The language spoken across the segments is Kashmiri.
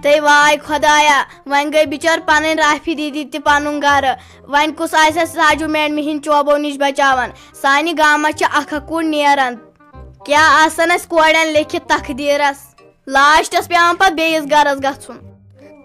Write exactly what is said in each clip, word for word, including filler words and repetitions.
تہٕ واے خۄدایا، وۄنۍ گٔے بِچٲر پنٕنۍ رافی دیدی تہِ پنُن گرٕ۔ وۄنۍ کُس آسہِ اَسہِ ساجو میڈمہِ ہِنٛدۍ چوبو نِش بچاوان؟ سانہِ گامس چھِ اکھ اکھ کوٗر نیران۔ کیٛاہ آسن اَسہِ کورٮ۪ن لیکھِتھ تقدیٖرس؟ لاسٹس پٮ۪وان پتہٕ بیٚیِس گرس گژھُن۔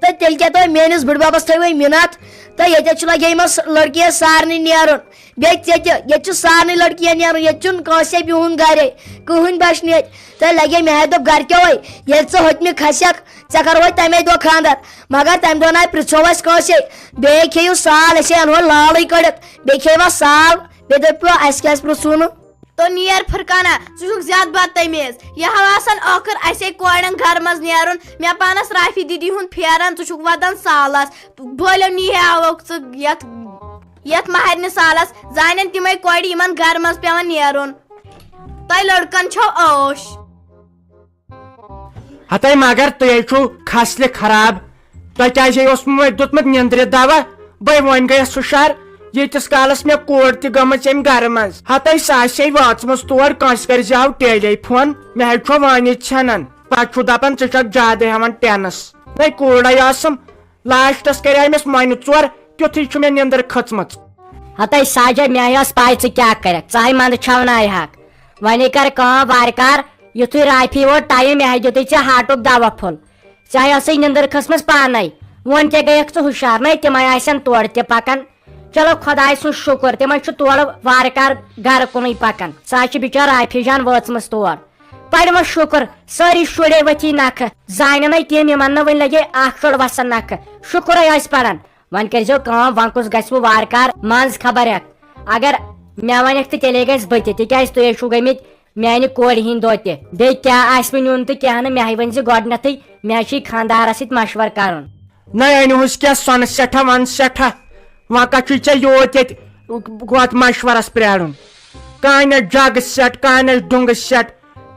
تہٕ تیٚلہِ کیٛاہ تۄہہِ میٲنِس بٕڈببس تھٲوٕے مِنت؟ تہٕ ییٚتٮ۪تھ چھِ لگے یِمن س-، لڑکِیَن سارنٕے نیرُن۔ بیٚیہِ ژےٚ تہِ، ییٚتہِ چھُ سارنٕے لڑکِیَن نیرُن، ییٚتہِ چھُنہٕ کٲنٛسے بِہُن گرے، کٕہٕنۍ بچہِ نہٕ ییٚتہِ۔ تہٕ لگے مےٚ ہا دوٚپ گرِکیوے، ییٚلہِ ژٕ ہوٚتہِ مےٚ کھسکھ، ژےٚ کرہوے تمے دۄہ خانٛدر۔ مگر تمہِ دۄہ نہ پرژھو اسہِ کٲنٛسے۔ بیٚیہِ کھیٚیِو سال، أسے انہوے لالٕے کٔڑِتھ۔ بیٚیہِ کھیٚیِوا سال؟ بیٚیہِ دٔپِو، اسہِ کیٛازِ پرژھوُ نہٕ؟ تو نیر فرقانہ، ژٕ چھُکھ زیادٕ بدتمیز۔ یہِ ہا آسان ٲخٕر اسے کورٮ۪ن گرٕ منٛز نیرُن۔ مےٚ پانس رافی دیدی ہُنٛد پھیران، ژٕ چھُکھ ودان سالس۔ بٲلیو نی ہے آوکھ ژٕ یتھ، یتھ مہرنہِ سالس۔ زانن تِمے کورِ، یِمن گرٕ منٛز پٮ۪وان نیرُن۔ تۄہہِ لڑکن چھو عٲش۔ ہتے مگر تُہۍ چھِو خصلہِ خراب۔ تۄہہِ کیٛازِ اوسمُت وۄنۍ دیُتمُت نیٚنٛدرِ دوا؟ بے وۄنۍ گٔیَس ہُشار، ییٖتِس کالس مےٚ کوٗر تہِ گٔمٕژ اَمہِ گرٕ منٛز۔ ہتے سۄ آسہِ ہے وٲژمٕژ تور، کٲنٛسہِ کٔرۍ زِ ہاو ٹیلی فون، مےٚ حظ چھُ وٲنِج ژھٮ۪نان۔ پتہٕ چھُ دپان، ژٕ چھکھ زیادَے ہٮ۪وان ٹینس۔ نَے کوٗرے ٲسٕم، لاسٹس کریاے مےٚ مۄنہِ ژور، تیُتھُے چھُ مےٚ نیٚنٛدٕر کھٔژمٕژ۔ ہتے ساجہ، مےٚ ٲس پاے ژٕ کیٛاہ کرکھ، ژٕ ہاے منٛدٕ چھاوناوِ ہاکھ۔ وۄنۍ کر کٲم، وارٕ کار، یُتھُے رافی ووت ٹایم، مےٚ ہاے دیُتُے ژےٚ ہاٹُک دوا پھوٚل۔ ژےٚ ٲسٕے نیٚنٛدٕر کھٔژمٕژ پانے۔ وۄنۍ کیٛاہ گٔیَکھ ژٕ ہُشار؟ نَے تِمے آسن تورٕ تہِ پکان۔ چلو خۄداے سُنٛد شُکر، تِمے چھِ تورٕ وارٕ کار گرٕ کُنُے پکان۔ سۄ چھِ بِچٲر رافی جان وٲژمٕژ تور۔ پرِ وۄنۍ شُکر، سٲری شُرے ؤتھی نکھٕ۔ زانن نَے تِم، یِمن نہٕ وۄنۍ لگے اکھ شُر وسان نکھٕ۔ شُکرے ٲسۍ پران۔ وۄنۍ کٔرۍزیو کٲم، وۄنۍ کُس گژھِ وۄنۍ وارٕ کار منٛز خبر ہٮ۪تھ؟ اگر مےٚ ونکھ تہٕ تیٚلے گژھِ بہٕ تہِ، تِکیٛازِ تُہۍ ہے چھِو گٔمٕتۍ میانہِ کورِ ہِنٛدۍ دۄہ تہِ۔ بیٚیہِ کیٛاہ آسہِ وۄنۍ نیُن تہٕ کیٛاہ نہٕ، مےٚ ہے ؤنۍ زِ گۄڈٕنٮ۪تھٕے، مےٚ چھُے خانٛدارس سۭتۍ مشورٕ کرُن۔ نہ أنۍ ہُس کیٛاہ سۄنہٕ سٮ۪ٹھاہ، ونہٕ سٮ۪ٹھاہ، وۄنۍ کتھ چھُے ژےٚ یوت ییٚتہِ وتھ مشورس پرٛارُن؟ کانٛہہ نہ جگہٕ سٮ۪ٹ، کانٛہہ نہ ڈوٚنٛگہٕ سٮ۪ٹ،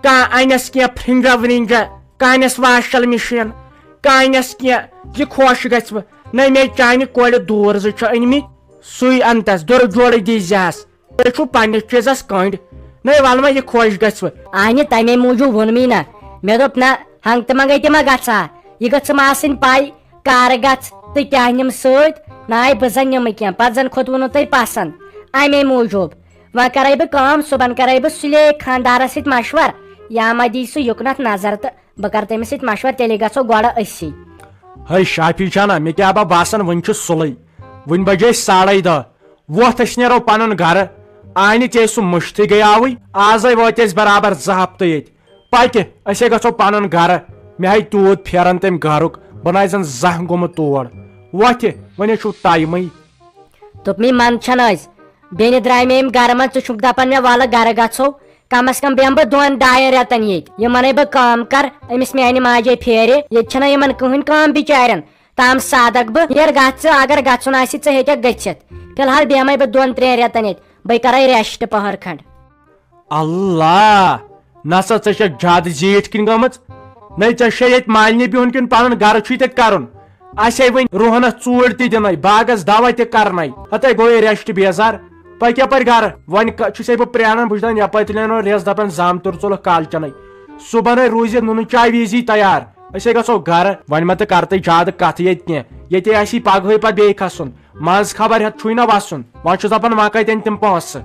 کانٛہہ انٮ۪س کینٛہہ فرنجا ورنجا، کانٛہہ انٮ۪س واشل مشین، کانٛہہ انٮ۪س کینٛہہ، یہِ خۄش گژھِ وۄنۍ۔ نہ مے چانہِ کورِ دوٗر زٕ چھِ أنۍ مٕتۍ، سُے انتس دُرٕ جوڑٕ دی زِہس۔ تُہۍ چھِو پننِس چیٖزس کٔنٛڈۍ۔ نَے وَلہٕ وۄنۍ یہِ خۄش گژھِ وۄنۍ۔ اہنہِ، تَمے موٗجوٗب ووٚن مے نہ۔ مےٚ دوٚپ نہ، ہنٛگتہٕ منٛگَے تہِ ما گژھِ ہا؟ یہِ گٔژھٕم آسٕنۍ پَے، کَر گژھِ تہٕ کیٛاہ نِمہٕ سۭتۍ۔ نہ، بہٕ زَن نِمہٕ کینٛہہ، پَتہٕ زَن کھوٚتوُ نہٕ تۄہہِ پَسنٛد۔ اَمے موٗجوٗب۔ وۄنۍ کَرَے بہٕ کٲم، صُبحن کَرَے بہٕ سُلے خانٛدارَس سۭتۍ مَشوَر، یا ما دی سُہ یُکنَتھ نظر تہٕ بہٕ کَرٕ تٔمِس سۭتۍ مَشوَر، تیٚلے گژھو گۄڈٕ أسی۔ ہے شافی جانا، مےٚ کیٛاہ با باسان، وُنہِ چھُ سُلے، وُنہِ بجے ساڑے دَہ۔ وۄتھ، أسۍ نیرو پنُن گرٕ۔ آے نہٕ ژےٚ سُہ مٔشتھٕے گٔیاوٕے۔ آزے وٲتۍ أسۍ برابر زٕ ہفتہٕ ییٚتہِ۔ پکہِ، أسے گژھو پنُن گرٕ۔ مےٚ ہے تیوٗت پھیران تمہِ گرُک، بہٕ نہ زن زانٛہہ گوٚمُت تور۔ وۄتھِ، وۄنۍ ہے چھُو ٹایمٕے۔ دوٚپمَے، منٛد چھَنہٕ أسۍ۔ بیٚنہِ درٛاے مےٚ ییٚمہِ گرٕ منٛز، ژٕ چھُکھ دپان مےٚ وَلہٕ گرٕ گژھو۔ کم از کم بیٚہمہٕ بہٕ دۄن ڈاین رٮ۪تن ییٚتہِ۔ یِمنے بہٕ کٲم کر، أمِس میانہِ ماجے پھیرِ۔ ییٚتہِ چھَنہ یِمن کٕہٕنۍ کٲم بِچارٮ۪ن۔ تام سادک بہٕ، نیر گژھ ژٕ، اگر گژھُن آسہِ ژےٚ ہیٚککھ گٔژھِتھ۔ فی الحال بیٚہمَے بہٕ دۄن ترٛٮ۪ن رٮ۪تن ییٚتہِ، بہٕ کرے ریسٹ پہر کھنڈ۔ اللہ، نسا ژےٚ چھےٚ زیادٕ زیٖٹھ کِنۍ گٔمٕژ؟ نَے ژےٚ چھےٚ ییٚتہِ مالنہِ بِہُن کِنہٕ پنُن گرٕ چھُے تیٚلہِ کرُن؟ اَسے وۄنۍ رُہنس ژوٗرِ تہِ دِنَے، باغس دوا تہِ کرنَے۔ ہتے گوٚوُے ریسٹ بیزار۔ پکھ یپٲرۍ گرٕ۔ وۄنۍ ک-، چھُسے بہٕ پرٛاران، بہٕ چھُس دپان یپٲرۍ تُلن وۄنۍ ریس، دپان زامتُر ژولُکھ کالچنَے۔ صُبحنَے روٗزِ نُنہٕ چاے وِزی تیار۔ أسے گژھو گرٕ۔ وۄنۍ مہ تہٕ کر تہٕ زیادٕ کتھٕ ییٚتہِ کینٛہہ۔ ییٚتے آسی پگہٕے پتہٕ بیٚیہِ کھسُن۔ منٛز خبر ہٮ۪تھ چھُے نہ وسُن۔ وۄنۍ چھُس دپان وۄنۍ کتہِ انہِ تِم پونٛسہٕ؟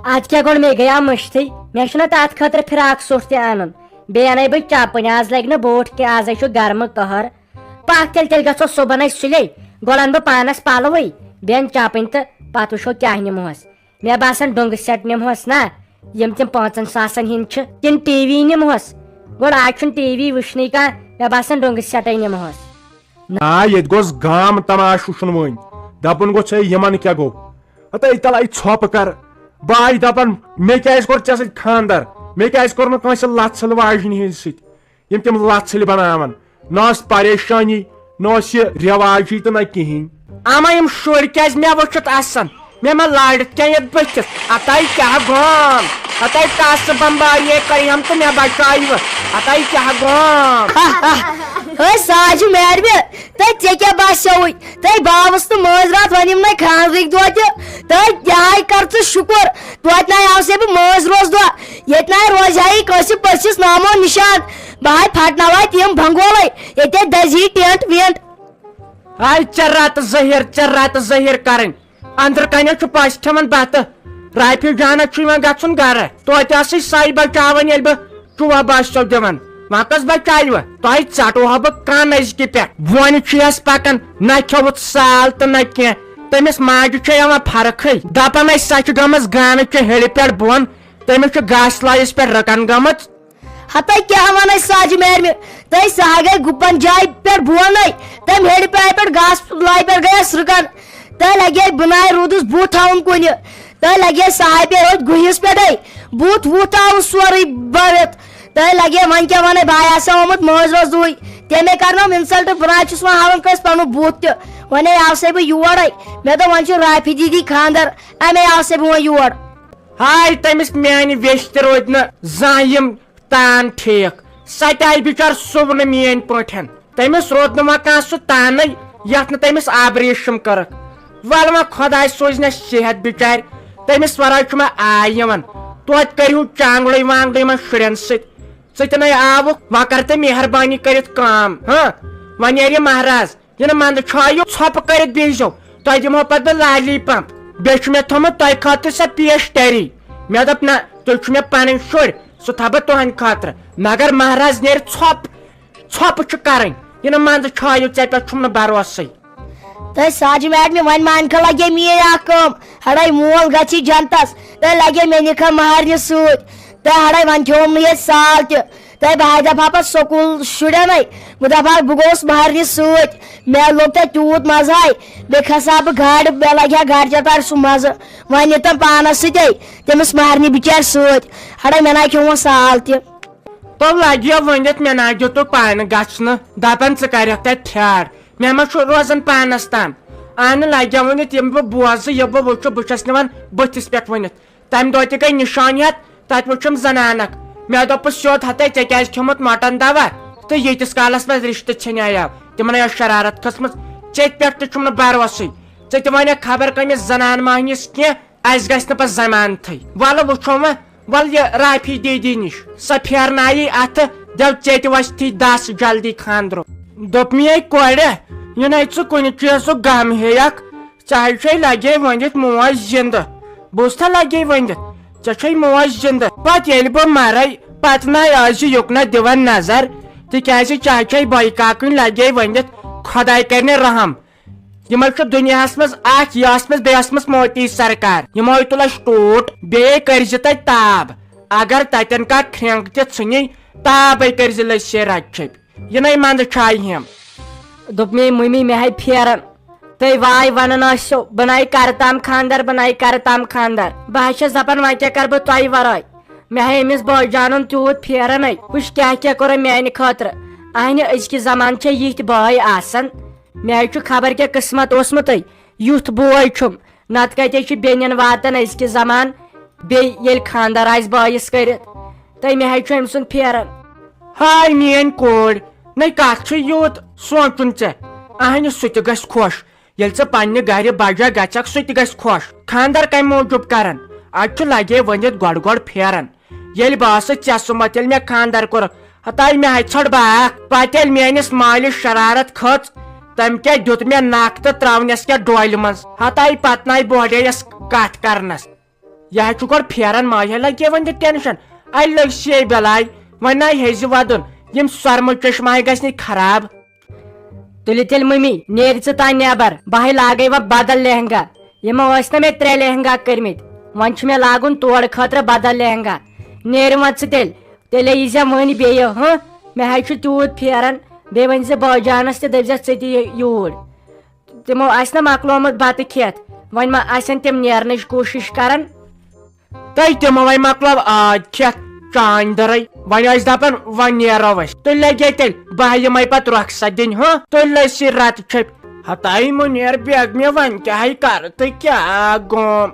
اتھ کیٛاہ گوٚو، مےٚ گٔیاو مٔشتھٕے۔ مےٚ چھُنہ تتھ خٲطرٕ فراک سوٗٹ تہِ انُن۔ بیٚیہِ انَے بہٕ چپٕنۍ۔ آز لگہِ نہٕ بوٗٹھ کینٛہہ، آزے چھُ گرمہٕ قہر۔ پکھ تیٚلہِ، تیٚلہِ گژھو صُبحنَے سُلے۔ گۄڈٕ انہٕ بہٕ پانس پلوٕے، بیٚیہِ انہٕ چپٕنۍ تہٕ پتہٕ وٕچھو کیٛاہ نِمہوس۔ مےٚ باسان ڈوٚنٛگہٕ سیٹ نِمہوس نا، یِم تِم پانٛژن ساسن ہِنٛدۍ چھِ، کِنہٕ ٹی وی نِمہوس؟ گۄڈٕ آز چھُنہٕ ٹی وی وٕچھنٕے کانٛہہ، مےٚ باسان ڈوٚنٛگہٕ سیٹے نِمہوس۔ آ، ییٚتہِ گوٚژھ گام تماشہٕ وٕچھُن وۄنۍ۔ دپُن گوٚژھ ہے یِمن کیٛاہ گوٚو؟ ہتے تلے ژھۄپہٕ کر۔ بہٕ آیہِ دپان، مےٚ کیٛازِ کوٚر ژےٚ سۭتۍ خانٛدر؟ مےٚ کیٛازِ کوٚر نہٕ کٲنٛسہِ لژھ ژھٕلۍ واجنہِ ہِنٛدِ سۭتۍ؟ یِم تِم لژھ ژھٕلۍ بناوان۔ نہ ٲس پریشٲنی، نہ اوس یہِ رٮ۪واجی تہٕ نہ کِہیٖنۍ۔ اما یِم شُرۍ کیٛازِ مےٚ وٕچھِتھ آسان؟ مےٚ ما لارِتھ کینٛہہ یَتھ بٕتھِس؟ اَتَے کیٛاہ گام؟ اَتَے ٹاسہٕ بمباریے کٔرۍ ہَم تہٕ مےٚ بچاوِ۔ اَتَے کیٛاہ گام؟ ہے ساجہِ میڈمہِ، تہٕ ژےٚ کیٛاہ باسیووُے؟ تہٕ بہٕ آوُس نہٕ مٲنٛزِ راتھ وۄنۍ یِمنٕے خانٛدرٕکۍ دۄہ تہِ۔ تہٕ یِہوٚے کر ژٕ شُکُر، توتہِ نَے آوسے بہٕ مٲنٛزِ روزٕ دۄہ۔ ییٚتہِ نَے روزِ ہا یہِ کٲنٛسہِ پٔژھِس نامو نِشان۔ بہٕ ہاے پھٹناوے تِم بنگولے، ییٚتہِ دزی ٹینٹ وینٹ۔ ہاے ژےٚ رتہٕ زٔہِر، ژےٚ رتہٕ زٔہِر کرٕنۍ۔ أنٛدرٕ کنہِ چھُ پژھِ کھٮ۪وان بتہٕ۔ رافی جانس چھُ یِوان گژھُن گرٕ۔ توتہِ ٲسٕے سَے بچاوان، ییٚلہِ بہٕ چوب آسٮ۪و دِوان۔ وۄنۍ کۄس بچاوٕ؟ تۄہہِ ژٹہٕ ہا بہٕ کن أزکہِ پٮ۪ٹھ۔ بۄنہِ چھُ یس پکان، نہ کھیوٚوُتھ سال تہٕ نہ کینٛہہ۔ تٔمِس ماجہِ چھےٚ یِوان فرقٕے۔ دپان ٲسۍ سۄ چھِ گٔمٕژ گانہٕ چہِ ہیٚرِ پٮ۪ٹھ بۄن۔ تٔمِس چھُ گاسہٕ لایِس پٮ۪ٹھ رٕکن گٔمٕژ۔ ہتے کیٛاہ ونے ساجہِ میڈمہِ، تہٕ سۄ ہا گٔے گُپن جایہِ پٮ۪ٹھ بۄنَے، تٔمۍ ہیٚرِ پایہِ پٮ۪ٹھ گاسہٕ لایہِ پٮ۪ٹھ گٔیَس رُکن، تہٕ لگے بُناے روٗدُس بُتھ تھاوُن کُنہِ، تہٕ لگے سۄ ہا پیٚیہِ ہوٚتھ گُہِس پٮ۪ٹھے، بُتھ وُتھ آوُس سورُے بٔرِتھ، تہٕ لگے وۄنۍ کیٛاہ ونے، بہٕ ہا آسہٕ آمُت مٲنٛزِ رٲژ دُہٕے، تٔمۍ کَرنوم insult، بہٕ نہ حظ چھُس وۄنۍ ہاوان کٲنٛسہِ پنُن بُتھ تہِ، وۄنۍ آسے بہٕ یورے، مےٚ دوٚپ وۄنۍ چھُ رافی دیدی خانٛدر، اَمے آسے بہٕ وۄنۍ یور۔ ہاے تٔمِس میانہِ ویٚچھِ تہِ روٗدۍ نہٕ زانٛہہ یِم تان ٹھیٖک۔ سۄ تہِ آیہِ بِچار سُونہٕ میٲنۍ پٲٹھۍ۔ تٔمِس روٗد نہٕ وۄنۍ کانٛہہ سُہ تانٕے یتھ نہٕ تٔمِس آبریشم کٔرٕکھ۔ ولہٕ وۄنۍ خۄداے سوٗزنس صحت بِچارِ۔ تٔمِس ورٲے چھُ مےٚ آے یِوان۔ توتہِ کٔرِو چانگڑٕے وانگڑٕے یِمن شُرٮ۪ن سۭتۍ۔ ژٕ تہِ نے آوُکھ، وۄنۍ کر تہٕ مہربٲنی کٔرِتھ کٲم۔ ہاں، وۄنۍ نیرِ یہِ مہراز۔ یِنہٕ منٛدٕ چھایو، ژھۄپہٕ کٔرِتھ بیٚہزیو، تۄہہِ دِمہو پتہٕ بہٕ لالی پمپ۔ بیٚیہِ چھُ مےٚ تھوٚمُت تۄہہِ خٲطرٕ سۄ پیش تیری۔ مےٚ دوٚپ، نہ، تُہۍ چھِو مےٚ پنٕنۍ شُرۍ، سُہ تھاوٕ بہٕ تُہنٛدِ خٲطرٕ۔ مگر مہراز نیرِ ژھۄپہٕ، ژھۄپہٕ چھُ کرٕنۍ۔ یِنہٕ منٛدٕ چھایو، ژےٚ پٮ۪ٹھ چھُم نہٕ بھروسٕے۔ تہٕ ساجہِ میڈمہِ وۄنۍ مان کھا لگے میٲنۍ اکھ کٲم، ہڑے مول گژھِ جنتس، تہٕ لگے مےٚ نِکھا مہرنہِ سۭتۍ۔ تہٕ ہڑے وۄنۍ کھیوم نہٕ ییٚتہِ سال تہِ۔ تہٕ بہٕ ہا دپہٕ ہا پتہٕ سکوٗل شُرٮ۪نے، بہٕ دپہٕ ہا بہٕ گوٚوُس مہرنہِ سۭتۍ، مےٚ لوٚگ تتہِ تیوٗت مزٕ ہاے، بیٚیہِ کھسہٕ ہا بہٕ گاڑِ، مےٚ لگہِ ہا گاڑِ چکر سُہ مزٕ، وۄنۍ نِتم پانس سۭتے تٔمِس مہرنہِ بِچارِ سۭتۍ، ہڑے مےٚ نہ کھیوم سال تہِ۔ تو لگیو ؤنِتھ، مےٚ نہ دیُتُکھ پانہٕ گژھنہٕ، دپان ژٕ کرکھ تتہِ ٹھیار، مےٚ ما چھُ روزان پانس تام۔ اہنہِ لگیو ؤنِتھ، یِم بہٕ بوزٕ، یہِ بہٕ وٕچھٕ، بہٕ چھس نِوان بٕتھِس پٮ۪ٹھ ؤنِتھ۔ تمہِ دۄہ تہِ گٔے نِشٲنی ہتھ، تتہِ وٕچھُم زنانک۔ مےٚ دوٚپُس سیوٚد، ہتے ژےٚ کیازِ کھیوٚمُت مٹن دوا؟ تہٕ ییٖتِس کالس منٛز رشتہٕ ژھیٚنیٛاو، تِمن ٲس شرارت کھٔژمٕژ، ژےٚ پٮ۪ٹھ تہِ چھُم نہٕ بھروسٕے۔ ژٕ تہِ ونکھ خبر کٔمِس زنان مۄہنِس کینٛہہ، اسہِ گژھِ نہٕ پتہٕ ضمانتھٕے۔ ولہٕ وٕچھو وۄنۍ، ولہٕ یہِ رافی دیدی نِش، سۄ پھیرنایہِ اتھٕ، دٮ۪و ژےٚ تہِ وۄستھی دس جلدی خانٛدرُک۔ دوٚپ میے کورِ، یہِ نے ژٕ کُنہِ چیٖزُک غم ہیٚیکھ، ژےٚ ہَے چھے لگے ؤنِتھ موج زِندٕ۔ بوٗزتھا لگے ؤنِتھ؟ ژےٚ چھے موج زِندٕ۔ پتہٕ ییٚلہِ بہٕ مرے، پتہٕ نَے ٲسۍ زِ یُکنتھ دِوان نظر، تِکیازِ چاچے بایہِ کاکٕنۍ لگے ؤنِتھ، خۄداے کرِ نہٕ رحم۔ یِمے چھُ دُنیاہس منٛز اکھ، یہِ ٲسمٕژ بیٚیہِ ٲسمٕژ موتی سرکار۔ یِمو تُل اَسہِ ٹوٗٹ، بیٚیہِ کٔرۍ زِ تَتہِ تاب۔ اگر تَتٮ۪ن کانٛہہ کھرٛینٛگ تہِ ژھٕنی، تابے کٔرۍ زِ لٔسۍ رَچہِ چھٔپۍ۔ یِنَے منٛدٕ چھایہِ ہٮ۪م۔ دوٚپ مے مٔمی، مےٚ ہاے پھیران۔ تُہۍ واے ونان ٲسِو، بہٕ نَے کرٕ تام خانٛدر، بہٕ نَے کرٕ تام خانٛدر۔ بہٕ ہا چھَس دَپان، وۄنۍ کیٛاہ کرٕ بہٕ تۄہہِ ورٲے؟ مےٚ ہاے أمِس بٲے جانن تیوٗت پھیران ہے۔ وٕچھ کیٛاہ کیٛاہ کوٚر أمۍ میانہِ خٲطرٕ۔ اہنہِ، أزکہِ زمانہٕ چھےٚ یِتھۍ بٲے آسان۔ مےٚ ہاے چھُ خبر کیٛاہ قٕسمت اوسمُت ہے، یُتھ بوے چھُم۔ نتہٕ کتے چھُ بیٚنٮ۪ن واتان أزکہِ زمانہٕ، بیٚیہِ ییٚلہِ خانٛدر آسہِ بٲیِس کٔرِتھ۔ تہٕ مےٚ ہاے چھُ أمۍ سُنٛد پھیران۔ ہاے میٲنۍ کورِ، نے کتھ چھُ یوٗت سونٛچُن ژےٚ؟ اہنہِ سُہ تہِ گژھِ خۄش۔ ییٚلہِ ژٕ پننہِ گرِ بجا گژھکھ، سُہ تہِ گژھِ خۄش۔ خانٛدر کمہِ موٗجوٗب کرن؟ اتہِ چھُ لگے ؤنِتھ گۄڈٕ گۄڈٕ پھیران۔ ییٚلہِ بہٕ ٲسٕس ژےٚ سُمبتھ، ییٚلہِ مےٚ خانٛدر کوٚرُکھ، ہتاے مےٚ ہاے ژھٔٹ باکھ۔ پتہٕ ییٚلہِ میٲنِس مٲلِس شرارت کھٔژ، تٔمۍ کیٛاہ دیُت مےٚ نکھ تہٕ ترٛاونس کیٛاہ ڈولہِ منٛز۔ ہتاے پتہٕ نَے بوڈییس کتھ کرنس۔ یہِ ہا چھُ گۄڈٕ پھیران، ماجہِ ہا لگہِ وۄنۍ تہِ ٹینشن۔ اَلہِ لٔگۍ سے بلاے، وۄنۍ نَے ہیٚزِ وَدُن۔ یِم سۄرمہٕ چشمہٕ ہاے گژھِ نہٕ خراب۔ تُلہِ تیٚلہِ مٔمی، نیرِ ژٕ تام نٮ۪بر، بہٕ ہاے لاگے وۄنۍ بدل لہنگا۔ یِمو ٲسۍ نہ مےٚ ترٛےٚ لہنگا کٔرمٕتۍ، وۄنۍ چھُ مےٚ لاگُن تورٕ خٲطرٕ بدل لہنگا۔ نیرِ وۄنۍ ژٕ تیٚلہِ، تیٚلے یی زِ وۄنۍ بیٚیہِ، ہہ؟ مےٚ ہاے چھُ تیوٗت پھیران، بیٚیہِ ؤنۍ زِ بٲے جانس تہِ، دٔپۍ زٮ۪س ژٕ تہِ یہِ یوٗرۍ۔ تِمو آسہِ نہ مۄکلومُت بتہٕ کھٮ۪تھ، وۄنۍ ما آسن تِم نیرنٕچ کوٗشِش کران؟ تۄہہِ تِمو وۄنۍ مۄکلٲو عٲد کھٮ۪تھ چانۍ دٔرٕے، وۄنۍ ٲسۍ دپان وۄنۍ نیرو أسۍ۔ تُہۍ لگے تیٚلہِ بہٕ یِمے پتہٕ رۄخصت دِنۍ، ہہ؟ تُہۍ لٔسۍ رتہٕ چھٔپۍ۔ ہتاے مُنیر بیگ، مےٚ وۄنۍ کیٛاہ ہے کرٕ تہٕ کیٛاہ گوم؟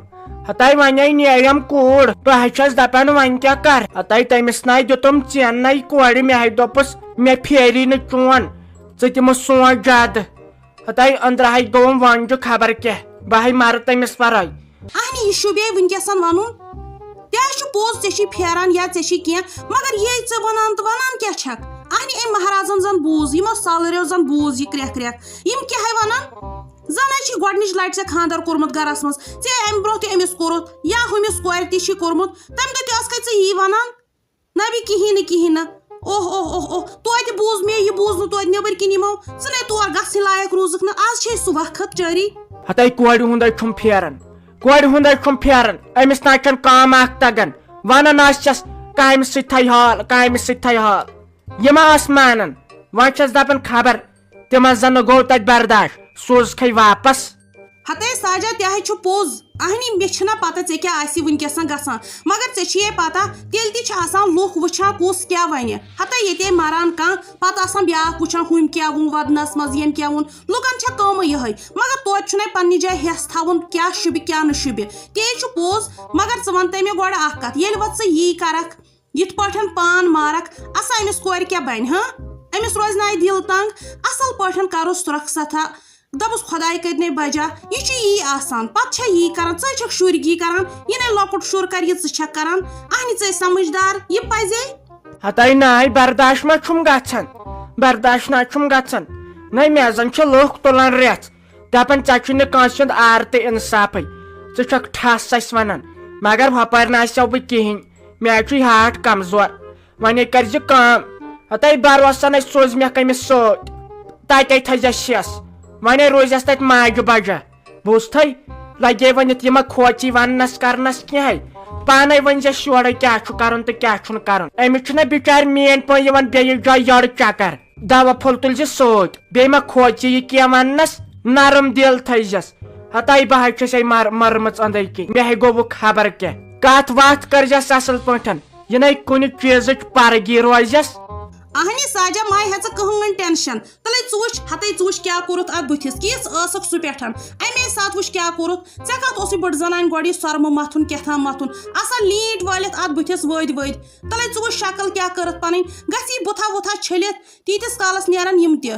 ہتاے وۄنۍ نیریم کوٗر، بہٕ ہے چھس دپان وۄنۍ کیٛاہ کرٕ؟ ہتاے تٔمِس نَے دیُتُم ژیننے کورِ، مےٚ ہے دوٚپُس مےٚ پھیری نہٕ چون، ژٕ تہِ مہٕ سونٛچ زیادٕ۔ ہتاے أنٛدرٕ ہاے گوٚوُم وۄنجہِ خبر کیٛاہ، بہٕ ہاے مرٕ تٔمِس ورٲے۔ اہنہِ، یہِ شوٗبے وٕنکیٚسن ونُن۔ تہِ ہا چھُ پوٚز، ژےٚ چھُے پھیران یا ژےٚ چھُے کینٛہہ، مگر یے ژٕ ونان تہٕ ونان کیٛاہ چھکھ؟ اہنہِ أمۍ مہرازن زن بوٗز، یِمو سالریو زن بوٗز یہِ کرٛٮ۪کھ کرٛٮ۪کھ۔ یِم کیٛاہ ہے ونان؟ زن ہے چھِ گۄڈنِچ لٹہِ ژےٚ خانٛدر کوٚرمُت گرس منٛز، ژےٚ امہِ برونٛہہ تہِ أمِس کوٚرُتھ، یا ہُمِس کورِ تہِ چھِ کوٚرمُت، تمہِ دۄہ تہِ ٲسکھے ژٕ یی ونان؟ نہ بیٚیہِ کِہیٖنۍ نہٕ، کِہیٖنۍ نہٕ۔ اوہ، اوہ، اوہ، اوہ، توتہِ بوٗز مےٚ یہِ بوٗز نہٕ توتہِ نیٚبٕرۍ کِنۍ یِمو۔ ژٕ نے تور گژھنٕے لایق روٗزٕکھ نہٕ۔ آز چھے سُہ وقت جٲری۔ ہتے کورِ ہُنٛدے چھُم پھیران، کورِ ہُنٛدے چھُم پھیران۔ أمِس نہ چھَنہٕ کٲم اکھ تگان۔ ونان آسٮ۪س، کامہِ سۭتۍ تھایہِ حال، کامہِ سۭتۍ تھایہِ حال۔ یہِ ما ٲس مانان؟ وۄنۍ چھَس دپان خبر تِمن زن نہٕ گوٚو تتہِ برداش، سوزکھے واپس۔ ہتے ساجا، تہِ ہے چھُ پوٚز۔ اہنی، مےٚ چھِنہ پتہ ژےٚ کیٛاہ آسی وٕنکیٚسن گژھان، مگر ژےٚ چھیے پتہ، تیٚلہِ تہِ چھِ آسان لُکھ وٕچھان کُس کیٛاہ ونہِ۔ ہتے ییٚتے مران کانٛہہ، پتہٕ آسان بیٛاکھ وٕچھان ہُمۍ کیٛاہ ووٚن ودنس منٛز، ییٚمۍ کیٛاہ ووٚن۔ لُکن چھےٚ کٲمٕے یِہے، مگر توتہِ چھُنہ پننہِ جایہِ ہٮ۪س تھاوُن کیٛاہ شوٗبہِ کیٛاہ نہٕ شوٗبہِ۔ تے چھُ پوٚز، مگر ژٕ ون تہٕ مےٚ گۄڈٕ اکھ کتھ، ییٚلہِ وۄنۍ ژٕ یی کرکھ، یِتھ پٲٹھۍ پان مارکھ، اسا أمِس کورِ کیٛاہ بنہِ، ہاں؟ أمِس روزِ نہ دِل تنگ، اصل پٲٹھۍ کرُس رۄخصتھا۔ دپُس خۄداے کٔرِنے بجا، یہِ چھُ یی آسان، پتہٕ چھا یی کران، ژٕ چھکھ شُرۍ گی کران، یہِ نے لۄکُٹ شُر کر، یہِ ژٕ چھکھ کران، اہنہِ ژٕ سمجھدار، یہِ پزے۔ ہتاے ناے، برداش ما چھُم گژھان، برداش نہ چھُم گژھان۔ نہ، مےٚ زن چھِ لُکھ تُلان ریژھ، دپان، "ژےٚ چھُے نہٕ کٲنٛسہِ ہُنٛد عار تہٕ انصافٕے، ژٕ چھکھ ٹھس اسہِ ونان، مگر ہۄپٲرۍ نہ آسیو بہٕ کِہینۍ، مےٚ چھُے ہارٹ کمزور۔ وۄنۍ کٔرۍ زِ کٲم، ہتے بروسن اسہِ سوز مےٚ کٔمِس سۭتۍ، تتے تھٲیزٮ۪س شٮ۪س، وۄنۍ روزٮ۪س تتہِ ماجہِ بجا۔ بوٗزتھے، لگے وۄنۍ یتھ یِمن کھوژی وننس کرنس کینٛہہ، پانے ؤنۍ زٮ۪س یورے کیٛاہ چھُ کرُن تہٕ کیٛاہ چھُنہٕ کرُن۔ أمِس چھُنہ بچارِ مین پٲٹھۍ یِوان بیٚیِس جایہِ یورٕ چکر۔ دوا پھوٚل تُلۍ زِ سۭتۍ، بیٚیہِ ما کھوژِ یہِ کینٛہہ وننس، نرم دِل تھٲیزٮ۪س۔ ہتاے بہٕ حظ چھسے مر-، مٔرمٕژ أنٛدرۍ کِنۍ، مےٚ ہے گوٚوُکھ خبر کیٛاہ۔ کتھ وتھ کٔرزٮ۪س اصل پٲٹھۍ، یہِ نے کُنہِ چیٖزٕچ پرگی روزٮ۪س۔ اہنہِ ساجا، مہ ہے ژٕ کٕہٕنۍ ٹینشن۔ تلے ژٕ وٕچھ، ہتے ژٕ وٕچھ کیٛاہ کوٚرُتھ اتھ بٕتھِس، کِژھ ٲسٕکھ سُہ پٮ۪ٹھن۔ امے ساتہٕ وٕچھ کیٛاہ کوٚرُتھ۔ ژےٚ کتھ اوسُے بٔڑ زنانہِ گۄڈٕ یہِ سۄرمہٕ متھُن، کیٛاہ تام متھُن، اصل لیٖنٹۍ وٲلِتھ اتھ بٕتھِس ؤدۍ ؤدۍ۔ تلے ژٕ وٕچھ شکل کیٛاہ کٔرٕتھ پنٕنۍ، گژھِ یہِ بُتھا وُتھا چھٔلِتھ۔ تیٖتِس کالس نیرن یِم تہِ۔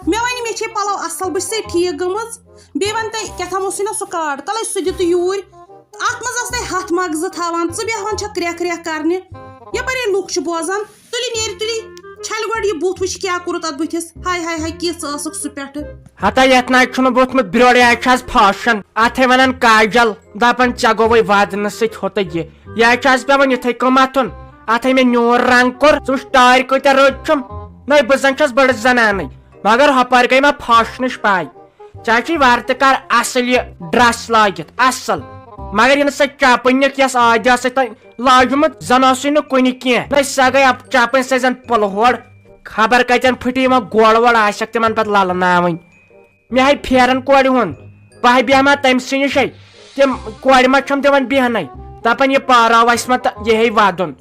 مےٚ وَنہِ مےٚ چھے پَلو اَصٕل، بہٕ چھسے ٹھیٖک گٔمٕژ۔ بیٚیہِ وَن تۄہہِ کیٛاہ تھام اوسُے نہ سُہ کارڈ، تَلے سُہ دِ تہٕ یوٗرۍ۔ اَتھ منٛز آسہٕ تۄہہِ ہَتھ مَغزٕ تھاوان، ژٕ بیٚہوان چھَکھ کرٛٮ۪کھ کرٛٮ۪کھ کرنہِ۔ یَپٲرۍ ہے لُکھ چھِ بوزان، تُلِو نیٖرِو تُلِو، چھَلہِ گۄڈٕ یہِ بُتھ، وٕچھ کیٛاہ کوٚرُتھ اَتھ بٕتھِس۔ ہاے ہاے ہاے، کِژھ ٲسٕکھ سُہ پٮ۪ٹھٕ۔ ہتا یَتھ نہ چھُنہٕ ووٚتھمُت برٛوڈے، اَتہِ چھُ آز فیشن۔ اَتھے وَنان کاجل، دَپان ژےٚ گوٚوُے وَدنہٕ سۭتۍ ہُہ تہٕ یہِ۔ یہِ حظ چھُ آز پٮ۪وان یِتھَے کٔنۍ مَتھُن۔ اَتھے مےٚ نیوٗر رنٛگ کوٚر، ژٕ وٕچھ ٹٲرۍ کۭتیٛاہ رٔتۍ چھِم۔ نٔے بہٕ زَن چھَس بٔڑ زنانٕے، مگر ہۄپٲرۍ گٔے مےٚ فیشنٕچ پَے۔ ژےٚ چھُے وارٕ تہِ کر اَصٕل یہِ ڈرٛس لٲگِتھ، اَصٕل۔ مگر یہِ نہٕ سۄ چَپٕنۍ نِکھ یۄس عادی ٲسٕے تۄہہِ لٲجمٕژ، زَن ٲسٕے نہٕ کُنہِ کینٛہہ۔ نٔے سۄ گٔے اَپ-، چَپٕنۍ سۄ زَن پُلہٕ ہورٕ۔ خبر کَتٮ۪ن پھٕٹہِ یِمَن گۄڑ وۄڑ آسٮ۪کھ تِمَن پَتہٕ لَلہٕ ناوٕنۍ۔ مےٚ ہے پھیران کورِ ہُنٛد، بہٕ ہے بیٚہمہٕ ہا تٔمۍ سٕے نِشے۔ تِم کورِ ما چھَم دِوان بیٚہنَے؟ دَپان یہِ پاراو اَسہِ ما تہٕ یہِ ہے وَدُن۔